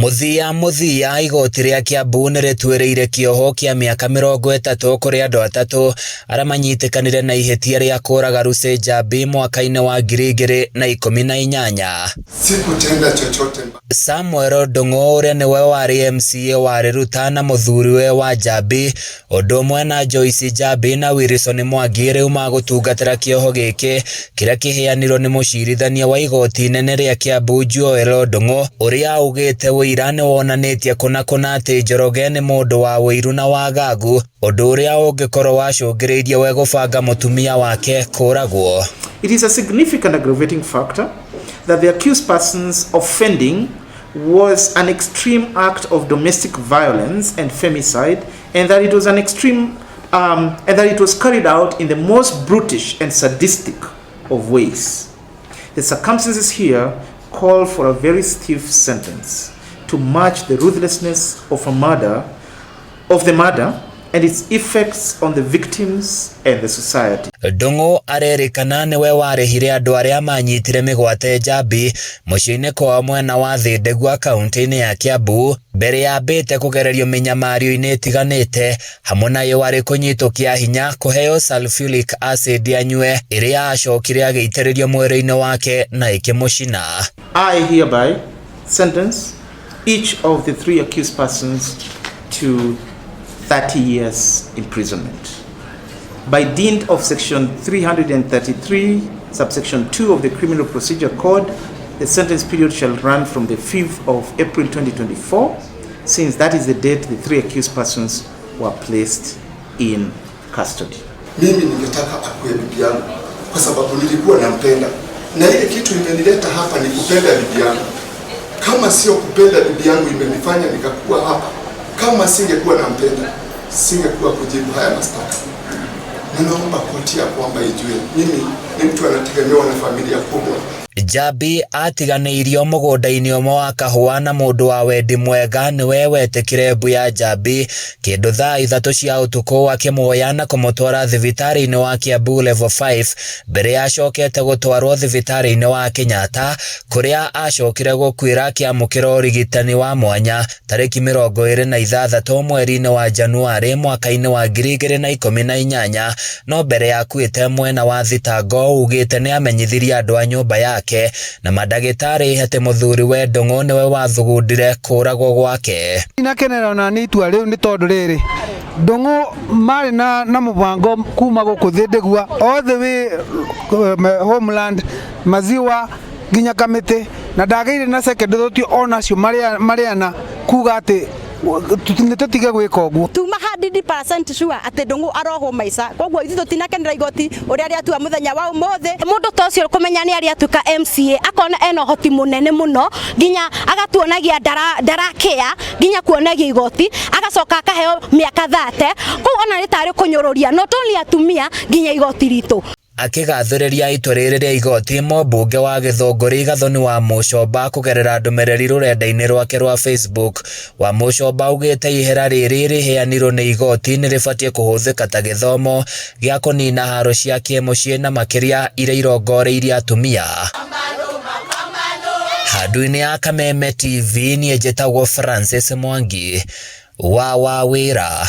Mũthia mũthia igoti rĩa Kiambu nĩ rĩtuĩrĩire kĩoho kĩa mĩaka 30 kũrĩ andũ atatũ arĩa manyitĩkanire na ihĩtia rĩa kũraga Lucy Njambi mwaka-inĩ wa 2018. Sikutenda chochote. Samuel Ndung'u ũrĩa nĩwe warĩ MCA wa Riruta na mũthuriwe wa Njambi ũndũ ũmwe na Joyce Njambi na Wilson Mwangi rĩu magũtungatĩra kĩoho gĩkĩ kĩrĩa kĩheanirwo nĩ mũcirithania wa igoti inene rĩa Kiambu Joel Ndung'u ũrĩa augĩte ũira nĩ wonanĩtie kũna kũna atĩ Njoroge nĩ mũndũ wa ũiru na wagagu ũndũ ũrĩa ũngĩkorwo wacũngĩrĩirie we gũbanga mũtumia wake kũragwo. It is a significant aggravating factor that the accused person's offending was an extreme act of domestic violence and femicide, and that it was an extreme and that it was carried out in the most brutish and sadistic of ways. The circumstances here call for a very stiff sentence to match the ruthlessness of a murder of the murder and its effects on the victims and the society. Ndung'u arerĩkana nĩwe warĩhire andũ arĩa manyitire mĩgwate Njambi mũciĩ-inĩ kwao mwena wa Thĩndĩgua kaunti-inĩ ya Kiambu mbere ya ambĩte kũgererio mĩnyamario-inĩ ĩtiganĩte hamwe nayo arĩ kũnyitwo kĩa hinya kũheo sulfuric acid anyue ĩrĩa acokire agĩitĩrĩrio mwĩrĩ-inĩ wake na ĩkĩmũcina. I hereby sentence each of the three accused persons to 30 years imprisonment. By dint of section 333, subsection 2 of the Criminal Procedure Code, the sentence period shall run from the 5th of April 2024, since that is the date the three accused persons were placed in custody. Mimi ningetaka akuwe bibi yangu kwa sababu nilikuwa nampenda, na ile kitu imenileta hapa ni kupenda bibi yangu. Kama sio kupenda bibi yangu imenifanya nikakuwa hapa, kama singekuwa nampenda singekuwa kujibu haya mashtaka. Na naomba koti ya kwamba ijue mimi ni mtu anategemewa na familia kubwa. Njambi atiganĩirio mũgũnda-inĩ ũmwe wa kahũa na mũndũ wa wendi mwega nĩwe wetĩkire mbu ya Njambi kĩndũ thaa 3 cia ũtukũ akĩmuoya na kũmũtwara thibitarĩ-inĩ wa Kiambu Level 5 mbere ya acokete gũtwarwo thibitarĩ-inĩ wa Kenyatta kũrĩa acokire gũkuĩra akĩamũkĩra ũrigitani wa mwanya tarĩki 26 mweri-inĩ wa Januarĩ mwaka-inĩ wa 2018 no mbere ya akuĩte mwena wa thitango ugĩte nĩ amenyithirie andũ a nyũmba yake na mandagĩtarĩ atĩ mũthuri we Ndung'u nĩwe wathugundire kũragwo gwake. Ndinakenera ona nĩ itua rĩu nĩ tondũ rĩrĩ Ndung'u marĩ na mũbango kuma gũkũ Thĩndĩgua all the way homeland maziwa nginya Kamĩtĩ na ndagĩire na second thought onacio marĩana kuga atĩ nĩ tũtige gwĩka ũguo. Tuma 100% sure atĩ Ndung'u arohwo maica, koguo ithuĩ tũtinakenera igoti ũrĩa rĩatua mũthenya wa ũmũthĩ. Mũndũ ta ũcio kũmenya nĩ arĩa atuĩka MCA akona ena ũhoti mũnene mũno nginya agatuonagia ndarakĩa nginya kuonagia igoti agacoka akaheo mĩaka 30 kũu ona nĩ tarĩ kũnyũrũria not only atumia nginya igoti ritũ. Akĩgathĩrĩria itua rĩrĩ rĩa igoti mũmbunge wa Gĩthũngũri Gathoni wa Mũcomba kũgerera ndũmĩrĩri rũrenda-inĩ rwake rwa Facebook. Wa Mũcomba augĩte ihera rĩrĩ rĩheanirwo nĩ igoti nĩ rĩbatiĩ kũhũthĩka ta gĩthomo gĩa kũnina haro cia kĩmũciĩ na makĩria iria irongoreirie atumia. Handũ-inĩ ya Kameme TV niĩ njĩtagwo Francis Mwangi wa Wawĩra.